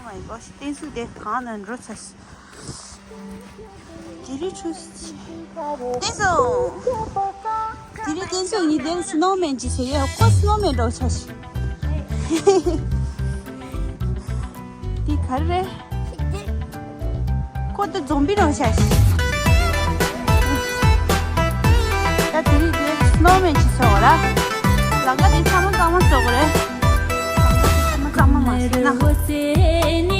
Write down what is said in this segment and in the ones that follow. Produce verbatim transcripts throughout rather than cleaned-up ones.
ཨོ་མའི་གོཌ། བསྟན་སྲུང་དེ་གང་ན་འགྲོ་ཚར། དེ་རིང་ཆུ་བསྟན་སྲུང་། དེ་རིང་བསྟན་སྲུང་ཉི་ཟླའི་སི་ནོ་མེན་ཅིག་བཟོས་ཡོད། ཁོ་སི་ནོ་མེན་འདྲ་བོ་ཆགས་ཤག་དེ་ག་རེ་རེད། ཁོ་ད་ཛོམ་བི་རང་ཤག་ད་དེ་རིང་དེ་སི་ནོ་མེན་ཅིག་བཟོ་དགོས་ར། ལམ་ཁ་དེ་ཚང་མ་གཙང་མ་བཟོ་དགོས་རེད། ལམ་ཁ་དེ་ཚང་མ་གཙང་མ་མ་བཟོས་ན།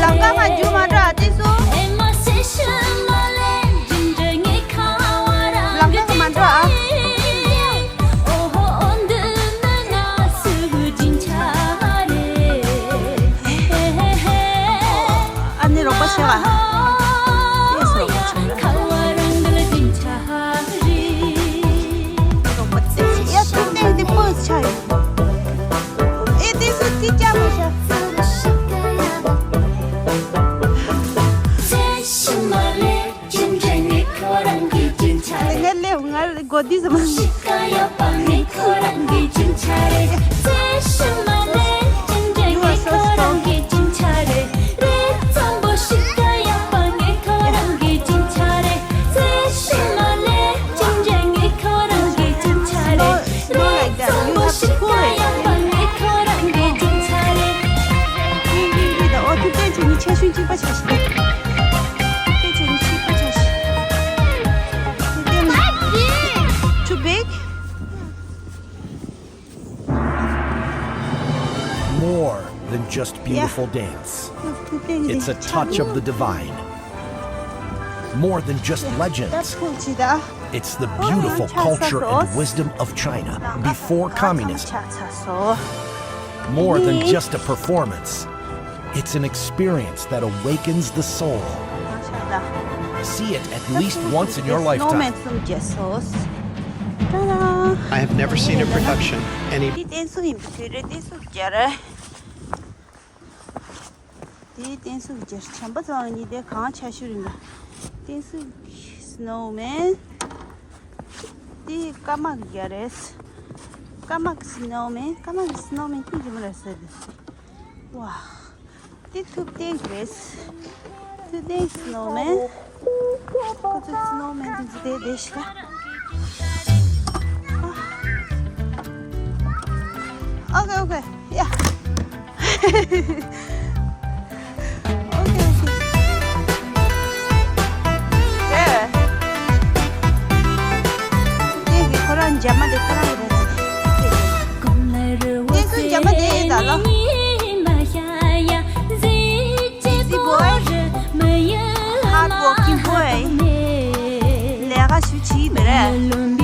ལམ་ཁ་མ་འཇུ་མ་འགྲོ་ཨ་ཏི་སུ། ལམ་ཁ་མ་འགྲོ་ཨ། ཨ་ནི་རོགས་པ་བྱེད་པ། རོགས་པ་བྱེད་པ། ཡ་ཏི་ཏེ་ཏི་པོ་ཆ་ཡོད། ཨེ་ཏི་སུ་ཏི་ཀྱ་མི་ཤ། ངས་ལེའུ་ང་གོ་དུས་ཙམ། More like that. You have to pull it. ཨོ་ཐུག་ཏན་ཅིག་ནི་ཆ་ཤུན་གཅིག་པ་ཆ་ཤི། ཏན་ཅིག་ནི་གཅིག་པ་ཆ་ཤི། Too big? More than just beautiful dance. It's a touch of the divine. More than just legends. It's the beautiful culture and wisdom of China before communism. More than just a performance. It's an experience that awakens the soul. See it at least once in your lifetime. I have never seen a production any དེ་བསྟན་སྲུང་ཡིན་པ་དེ་རེད། བསྟན་སྲུང་རྒྱལ་རེད། དེའི་བསྟན་སྲུང་རྒྱལ་བྱམས་པ་ཚང་གཉིས་དེ་གང་ཆ་ཤུ་རིང་ལ། བསྟན་སྲུང་སི་ནོ་མེན། དེའི་སྐར་མ་གི་རྒྱལ་རེད། སྐར་མ་གི་སི་ནོ་མེན། སྐར་མ་གི་སི་ནོ་མེན་ཅི་ཅི་མ་རེད་ཟེར་དེ། ཝ། དེ་ཐུབ་བསྟན་གི་རེད། ཐུབ་བསྟན་སི་ནོ་མེན། ཁོ་ཚོ་སི་ནོ་མེན་དེ་ཚོ་དེ་དེ་ཤི་ལ། Okay, okay. Yeah. Okay, okay. Yeah. དེ་གི་ཁོ་རང་འཇབ་མ་དེ་ཁོ་རང་གི་རེད། དེ་ཚོ་འཇབ་མ་དེ་ཡིན་ད་ལོ། Easy boy, hard working boy. ལས་ཀ་ཞུ་ཆི་མེད་རེད། ཨ།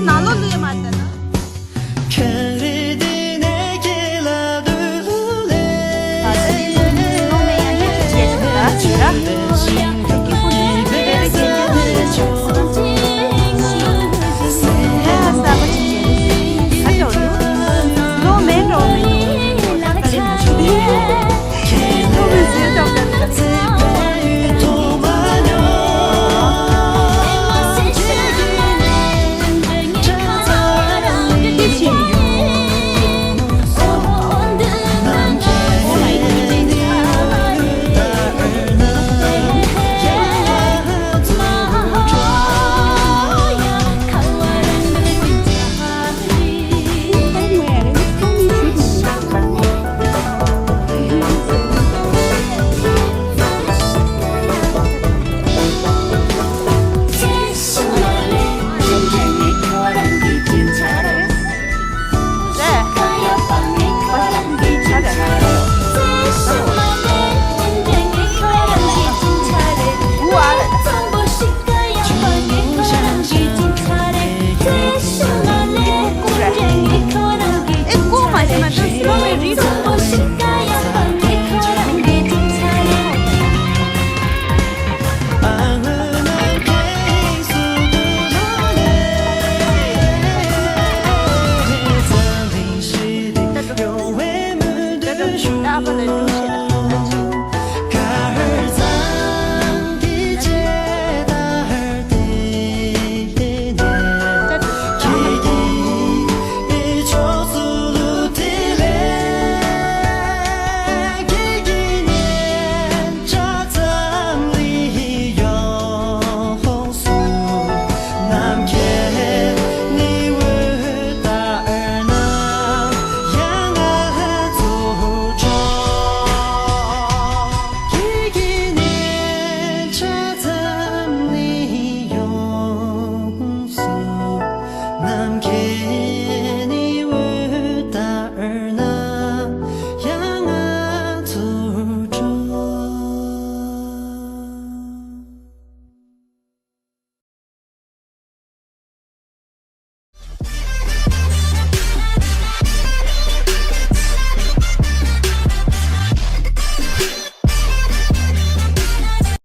ནང་ལོགས་ལུས་མ་འདི་ན།